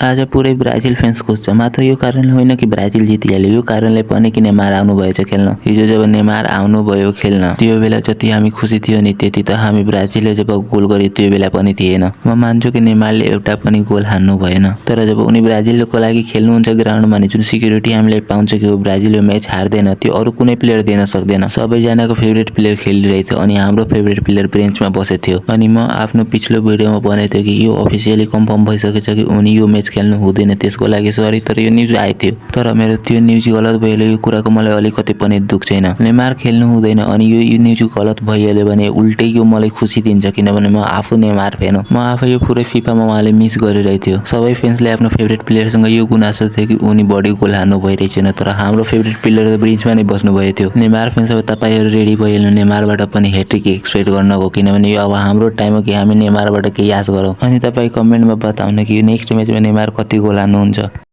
आज पुरै Brazil fans खुस छ। मात्र यो कारणले होइन कि ब्राजिल जितिहाल्यो, यो कारणले पनि कि नेमार आउनु भएछ खेल्न। हिजो जब नेमार आउनुभयो खेल्न त्यो बेला जति हामी खुसी थियो नि त्यति त हामी ब्राजिलले जब गोल गर्यो त्यो बेला पनि थिएन। म मान्छु कि नेमारले एउटा पनि गोल हान्नु भएन, तर जब उनी ब्राजिलको लागि खेल्नुहुन्छ ग्राउन्डमा नि जुन सिक्युरिटी हामीले पाउँछ कि ब्राजिल यो म्याच हार्दैन त्यो अरु कुनै प्लेयर दिन सक्दैन। सबैजनाको फेभरेट प्लेयर खेलिरहेथ्यो अनि हाम्रो फेभरेट प्लेयर बेन्चमा बसेको थियो। अनि म आफ्नो पिछलो भिडियोमा भनेको थिएँ कि यो अफिसियली कन्फर्म भइसकेछ कि उनी यो म्याच खेल्नु हुँदैन, त्यसको लागि सरी, तर यो न्युज आइथ्यो। तर मेरो त्यो न्युज गलत भइहाल्यो, यो कुराको मलाई अलिकति पनि दुःख छैन। नेमार खेल्नु हुँदैन अनि यो न्युज गलत भइहाल्यो भने उल्टै यो मलाई खुसी दिन्छ, किनभने म आफू नेमार फ्यान हो। म आफै यो पुरै फिफामा उहाँले मिस गरिरहेको थियो। सबै फ्यान्सले आफ्नो फेभरेट प्लेयरसँग यो गुनासो थियो कि उनी बढी गोल हान्नु भइरहेछन्, तर हाम्रो फेभरेट प्लेयर त बेन्चमा नै बस्नु भएको थियो। नेमार फ्यान्स अब तपाईहरु रेडी भइहाल्नु नेमारबाट पनि ह्याट्रिक एक्सपेक्ट गर्नको, किनभने यो अब हाम्रो टाइम हो कि हामी नेमारबाट केही आश गरौँ। अनि तपाई कमेन्टमा बताउन कि नेक्स्ट म्याचमा नेमार कति गोल हान्नुहुन्छ।